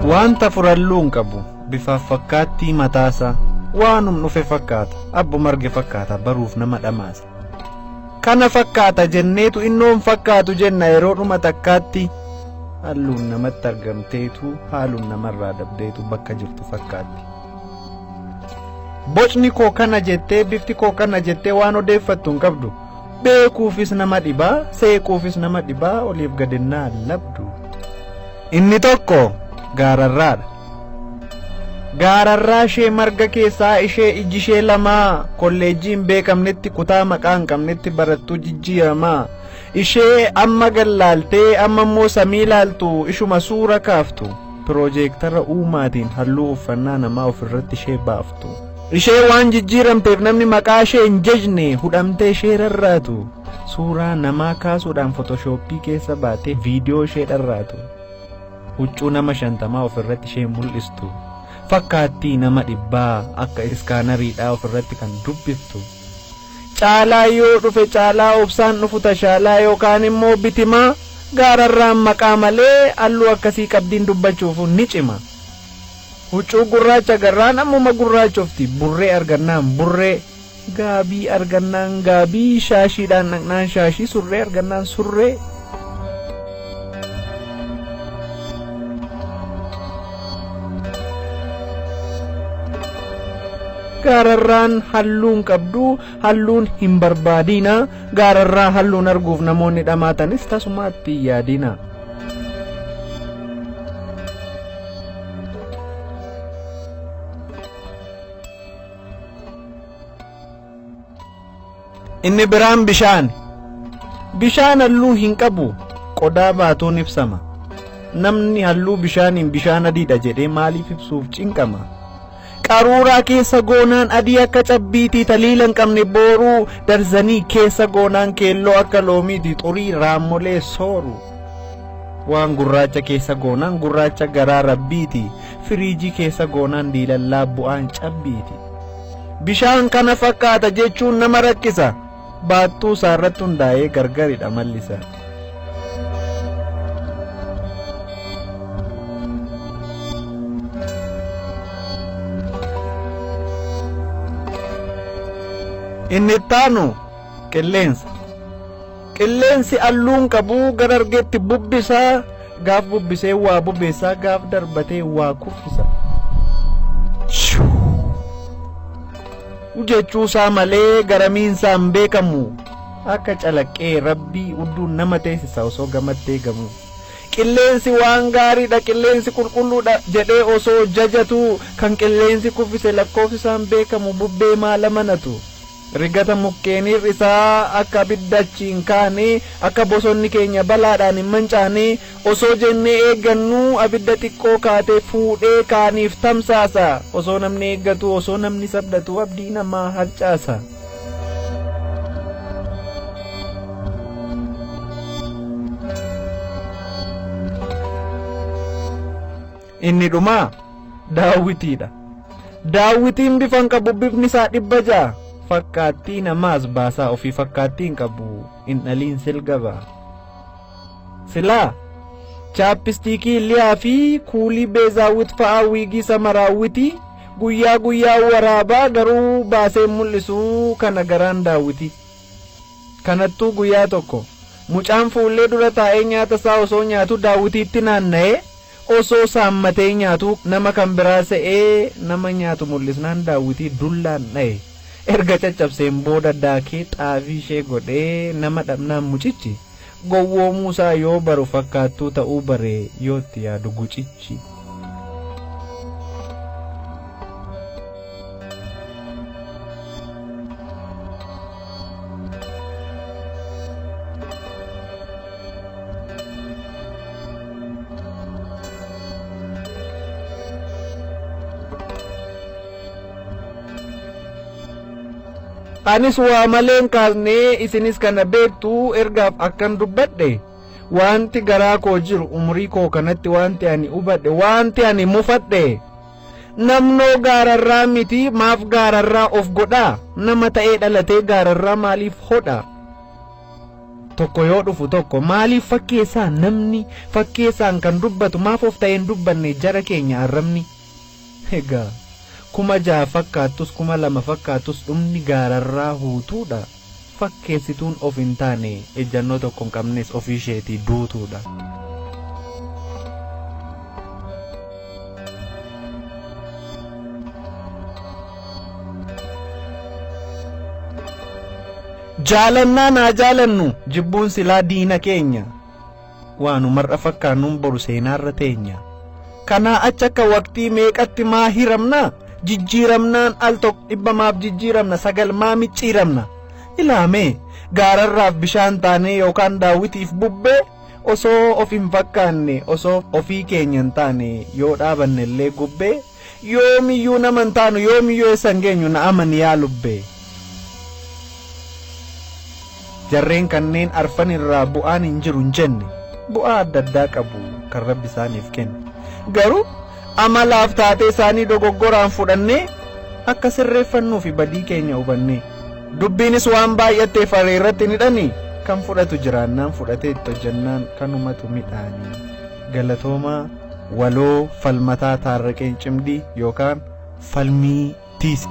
Wanta furalluu hin qabu bifaaf fakkaattii mataasaa waanum dhufe fakkaata abbuma arge fakkaata baruuf nama dhamaasa. Kana fakkaata jenneetu innoon fakkaatu jenna yeroo dhuma takkaatti halluun namatti argamteetu haaluun namarraa dabdeetu bakka jirtu fakkaatti. Bocni koo kana jettee bifti koo kana jettee waan odeeffattu hin qabdu beekuufis nama dhibaa seequufis nama dhibaa oliif gadinnaa labdu. Inni tokko gaararraadha. Gaararraa ishee marga keessaa ishee iji ishee lamaa kolleejjii hin beekamnetti kutaa maqaa hin qabnetti barattuu jijjiiramaa ishee amma gallaaltee amma immoo samii laaltu ishuma suura kaaftu piroojeektara uumaatiin halluu uffannaa namaa ofirratti ishee baaftu. Ishee waan jijjiiramteef namni maqaa ishee hin jejne hudhamtee ishee rarraatu suuraa namaa kaasuudhaan fotooshooppii keessa baatee viidiyoo ishee dharraatu huccuu nama 50 ofirratti ishee mul'istu. Fakkaattii nama 100 akka iskaanariidhaa ofirratti kan dubbiftu. Caalaa yoo dhufe caalaa obsaan dhufu tashaalaa yookaan immoo bitimaa gaararraan maqaa malee halluu akkasii qabdiin dubbachuuf ni cima. Huccuu gurraacha garraan ammuma gurraachofti burree argannaan burree gaabii argannaan gaabii shaashiidhaan dhaqnaan shaashii surree argannaan surree. Gaararraan halluun qabdu halluun hin barbaadina gaararraa halluun arguuf namoonni dhamaatanis tasumaatti hin yaadina. Inni biraan bishaan. Bishaan halluu hin qabu qodaa baatuun ibsama. Namni halluu bishaaniin bishaan adiidha jedhee maaliif ibsuuf cinqama? Qaruuraa keessa goonaan adii akka cabbiitii taliila hin qabne booruu darzanii keessa goonaan keelloo akka loomiitii xurii raammolee sooru. Waan gurraacha keessa goonaan gurraacha garaa rabbiiti firiijii keessa goonaan diilallaa bu'aan cabbiiti. Bishaan kana fakkaata jechuun nama rakkisa baattuu isaarratti hundaa'ee gargaridha mallisa. Inni ittaanu qilleensa. Qilleensi halluun qabu gara argeetti bubbisaa gaaf bubbisee waa bubeessaa gaaf darbatee waa kuffisa. Jechuusaa malee garamiinsaa hin beekamu akka calaqqee rabbii udduun nama teessisa osoo gamatti eegamu. Qilleensi waan gaariidha qilleensi qulqulluudha jedhee osoo jajatu kan qilleensi kuffise lakkoofsisaan beekamu bubbee maal amanatu. Rigata mukkeenii isaa akka abidda achi hin kaane akka bosonni keenya balaadhaan hin mancaane osoo jennee eeggannu abidda xiqqoo kaatee fuudhee kaaniif tamsaasa osoo namni eeggatu osoo namni sabdatu abdii namaa harcaasa. Inni dhumaa daawwitiidha. Daawwitiin bifa hin qabu bifni isaa 600. Fakkaattii namaas baasaa ofii fakkaattii hin qabu hin dhaliin silgaba. Silaa chaappistiikii liyaa fi kuulii beezaawwit fa'aa wiigii samaraawwitii guyyaa guyyaa waraabaa garuu baasee mul'isuu kana garaan daawwiti. Kanattuu guyyaa tokko mucaan fuullee dura taa'ee nyaata isaa osoo nyaatu daawwitiitti naanna'ee osoo saammatee nyaatu nama kan biraa se'ee nama nyaatu mul'isnaan daawwitii dullaan dha'e. Erga caccabseen booda daakee xaafii ishee godhee nama dhabnaan mucichi gowwoomuusaa yoo baru fakkaattuu ta'uu bare yoo itti yaadu gucichi. Anis waa malee hin kaasnee isinis kana beektu ergaaf akkan dubbadhe wanti garaa koo jiru umurii koo kanatti wanti ani hubadhe wanti ani mufadhe namnoo gaararraa miti maaf gaararraa of godhaa nama ta'ee dhalatee gaararraa maaliif hodha Tokko yoo dhufu tokko maaliif fakkeessaa namni fakkeessaan kan dubbatu maaf of ta'een dubbanne jara keenya arrabni. Egaa 6000 fakkaattus 2000 fakkaattus dhumni gaararraa huutuudha. Fakkeessituun of hin taane ejjannoo tokko hin qabnes ofii isheetii duutuudha. Jaalannaa naa jaalannu jibbuun silaa diina keenya waanumarra fakkaannuun boru seenaarra teenya. Kanaa achi akka waqtii meeqatti maa hiramna jijjiiramnaan al tokko dhibba maaf jijjiiramna sagal maa micciiramna. Ilaamee gaararraaf bishaan taanee yookaan daawwitiif bubbee osoo of hin fakkaanne osoo ofii keenya hin taane yoo dhaabanne illee gubbee yoomiyyuu nama hin taanu yoomiyyuu eessa hin geenyu na amani yaa lubbee. Jarreen kanneen arfan irraa bu'aan hin jiru hin jenne bu'aa adda addaa qabu kan rabbi isaaniif kenne garuu amalaaf taatee isaanii dogoggoraan fudhannee akka sirreeffannuu fi badii keenya hubannee dubbiinis waan baay'atteef irratti ni dhani kan fudhatu jiraannaan fudhatee itti hojjannaan kanumatu midhaanii galatoomaa waloo falmataa taarraqeen cimdii yookaan falmii tiise.